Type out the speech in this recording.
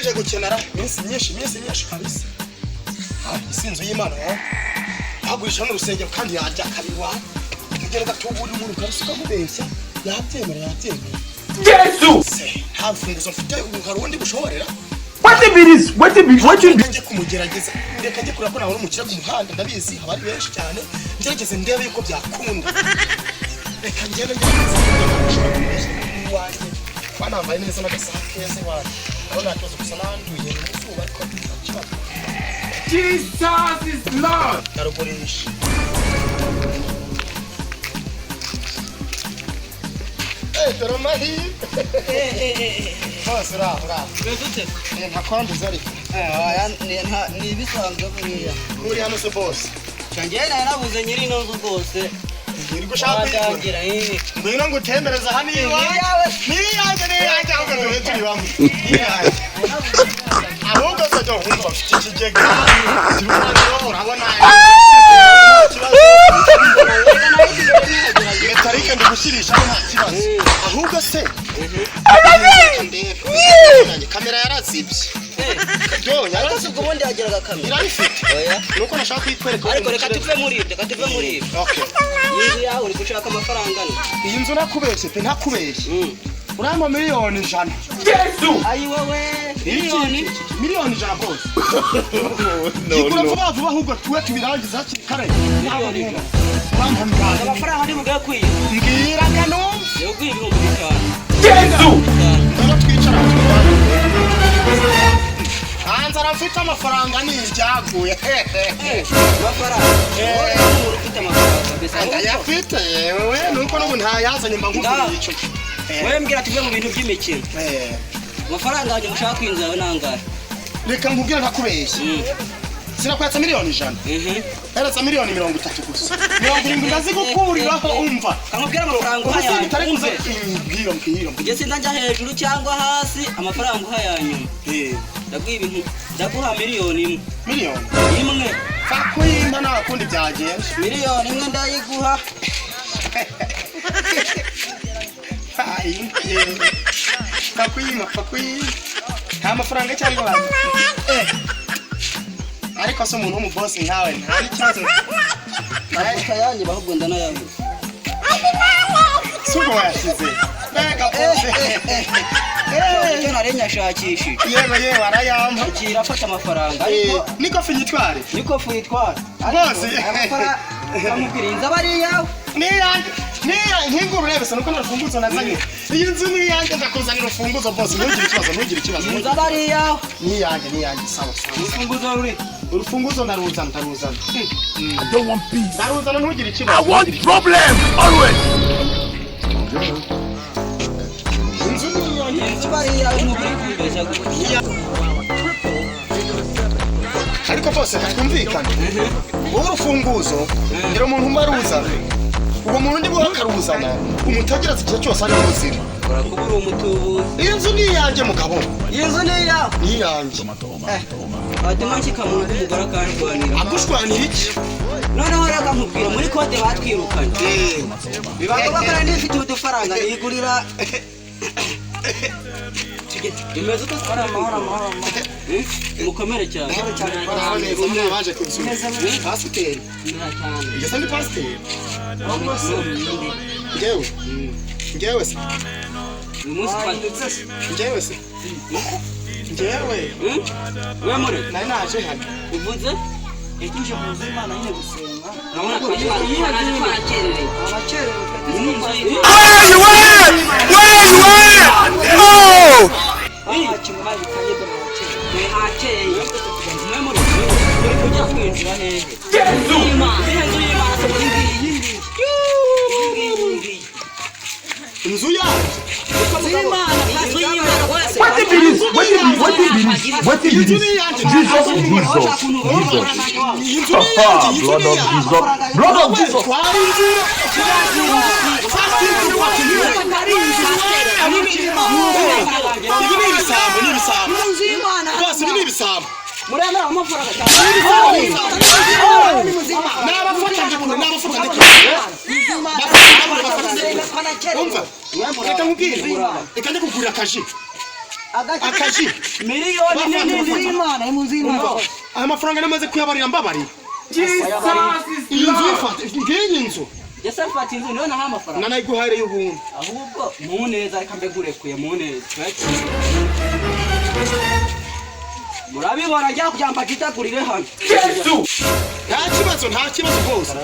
Nkomeje gukenera iminsi myinshi, iminsi myinshi kabisa. Ah, isi inzu y'Imana yawe bagurisha n'urusengero kandi yarya kabiri wawe ugenda ugatubura umuntu kabisa, ukamubeshya, yabyemera, yabyemera. Jesu! Se nta rufunguzo mfite ubu, hari undi bushoborera? Wetin be this? Wetin be wetin be? Reka njye kumugerageza, reka njye kureba ko nabona umukire ku muhanda. Ndabizi haba ari benshi cyane. Ngerageze ndebe yuko byakunda. Reka ngende ngerageze ndebe ko ushobora kumubeshya iwanjye, kuba nambaye neza n'agasaha keza iwanjye aho nta kibazo, gusa nanduye mu zuba, ariko nta kibazo. Jesus is Lord! Ndarugurisha. Eh, dore amahirwe hose, uraho, uraho. Umeze ute? Eh, ntakwanduza ariko. Oya, ni ibisanzwe buriya. Uri hano se, bose? Njyewe nari nabuze nyiri ino nzu rwose. Uri gushaka kuyigura? Watangira eh. Ngwino ngutembereza hano iwawe. Ni iyawe. Ni iyanjye, ni iyanjye, ahubwo duhe turi bamwe. Ni iyanjye. Ahubwo se jya wumva mfite ikigega. Turabona, urabona. Ikibazo. Metalike ndi gushyirisha nta kibazo. Ahubwo se ndebe. Kamera yarazibye. Yo, Ariko si yarazibye. ubwo ubundi yageraga kamera? Irayifite. Oya. Nuko nashaka kuyikwereka. Ariko reka tuve muri ibyo, reka tuve muri ibyo. Okay. Iyi nzu yawe uri gushaka amafaranga angana? Iyi nzu nakubeshye pe, ntakubeshye. Urampa 100,000,000. Jesu! Ayi wowe, miliyoni? 100,000,000 bose. No, Yigura no. vuba vuba, ahubwo tuwe tubirangiza hakiri kare. 100,000,000. Urampa 1,000,000. Amafaranga ndi bugaye kwiye. Mbwira kanumva. Yoguye 5000. Jesu! 5. Ngwino twicara tuganire. Hanze aramfite amafaranga ni iryaguye. Amafaranga. Wowe ni umuntu ufite amafaranga kabisa. Ndayafite yewe, nuko n'ubu ntayazanye mba nkuguriye icyo. Wowe mbwira tuve mu bintu by'imikino. Amafaranga yanjye ushaka inzu yawe ni angahe? Reka nkubwire ntakubeshye. Sinakwatsa 100,000,000. Hereza 30,000,000 gusa. 70 ndazigukuriraho, umva. Kamubwira amafaranga uha Ubu yanyu. bitari kuza. Umve. Mbwira, mbwira. Njye sinda njya hejuru cyangwa hasi, amafaranga uha yanyuma. Ndaguha ibintu, ndaguha 1,000,000. Miliyoni? 1. Fa kuyimpa nta kundi byagenda. 1,000,000 ndayiguha. Fa kuyimpa, fa kuyimpa. Nta mafaranga cyangwa abantu. Ariko se umuntu w'umubosi nkawe nta n'ikibazo? Amavuta yanjye ahubwo ndanayabuze. Si ubwo wayashyize? Mbega bose! Icyo nari nyashakishije. Yewe yewe, arayampa. Akira, afata amafaranga. Eh, Ariko nikofi nyitware. Niko fu yitwara. Bose. Amafaranga kamubwira inzu aba ari iyawe. Niyanjye, niyanjye, nkingura urebe se nuko nta rufunguzo nazanye. Iyi nzu niyanjye, ndakuzanira urufunguzo bose, ntugire ikibazo, ntugire ikibazo. Inzu aba ari iyawe. Niyanjye, niyanjye, sawa sawa. Urufunguzo ruri? Urufunguzo ndaruzana, ndaruzana. I don't want peace. Ndaruzana, ntugire ikibazo. I want problem always. Inzu niyanjye. Inzu aba ari iyawe nubwo uri kwibeshya gutya. Ariko bose twumvikane, wowe urufunguzo ngira umuntu umwe aruzana, uwo muntu ndi buhe akaruzana, umutegereze igihe cyose ari buzire. Urakuba uri umutubuzi. Iyi nzu ni iyanjye, mugabo. Iyi nzu ni iyawe? Ni iyanjye. Watuma nshyika mu rugo umugore akanshwanira. Agushwanira iki? Noneho reka nkubwira, muri kode batwirukanye. Biba ngombwa ko nari nifitiye udufaranga nigurira. Bimeze uko? Amahoro, amahoro, amahoro. Mukomere cyane. Muraho neza, mwabaje kunsura? Pasiteri? Neza cyane. Njye se ndi pasiteri? Njyewe, njyewe se? Uyu munsi twanditse. Njyewe se, njyewe. We muri Nari naje hano. Uvuze? Yatuje mu nzu y'Imana nyine gusenga. Urabona twanaje twanakererewe. Abakerewe. Iyi ni inzu y'Imana. Where you at? Where you at? Oh! Nta kintu babitangiye, dore abakerewe. Hakeye mwe muri kujya kwinjira hehe? Jesu! Y'Imana, inzu y'Imana se muri ngiyi, iyi ngiyi, iyi ngiyi? Inzu yanjye. Inzu y'Imana, inzu y'Imana wese. Wetin be this? Wetin be wetin be this? Wetin be Inzu this? ni iyanjye. Jesus is Jesus. Jesus. Iyi nzu ni iyanjye, iyi nzu Blood ni of iyanjye. Jesus. Blood of Jesus. Twara inzira. Fata inzu, fata inzu. Ibi ni ibisambo, ni ibisambo. Inzu y'Imana. Bose ibi ni ibisambo. Muremera amafaranga. Ni abafata ndekure, ni abafata ndekure. Bafata ndekure. Umva, reka nkubwire, reka njye kugurira akaji. Agaki. Akaji. Miliyoni Bafata nini? Mu nzu y'Imana, mu nzu y'Imana. Aya mafaranga namaze kuyabarira, mbabarira. Jesus is Iyi nzu Lord. uyifate, ngiyi nzu. Jese mfata inzu niyo naha amafaranga. Nanayiguhaye y'ubuntu. Ahubwo mu neza, reka mbegurekuye mu neza. Murabibona, njya kugira ngo mbatitagurire hano. Jesus. Nta kibazo, nta kibazo rwose.